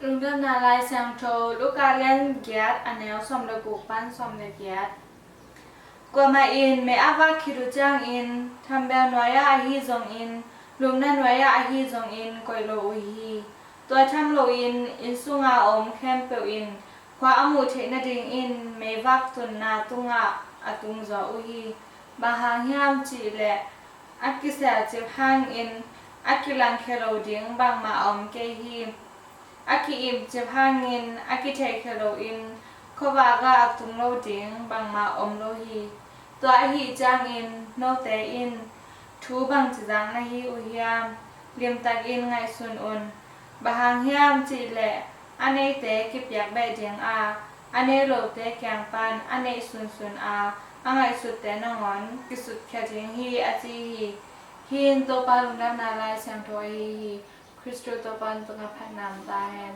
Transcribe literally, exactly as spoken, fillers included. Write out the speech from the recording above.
Lungdamna Lai Siangtho, Luka lian giat, a neu sawm le guk pan sawm le giat. Kuamah in mei a vak khit uh ciangin, thambel nuai-ah ahi zongin, lumna nuai-ah ahi zongin koih lo uh hi. Tua tham loin inn sunga om khempeuh in khua a muh theih nadingin meivak tunna tungah a tungzaw uh hi. Bang hang hiam cih leh a kisialcip hangin a kilangkhia lo ding bangmah a om kei hi. A ki-ipcip hangin a kitheihkhia loin khuavak ah a tung lo ding bangmah om lo hi. Tua ahih ciangin note in thu bangci zak na hi uh hiam? Limtakin ngaihsun un. Bang hang hiam cih leh a neite kipiak beh ding a, a nei lote kiang pan a neih sunsun a, a ngaihsutte nangawn kisutkhia ding hi, a ci hi. Hih in Topa Lungdamna Lai Siangtho ahi hi. Khristu Topa in tungah phatna om ta hen.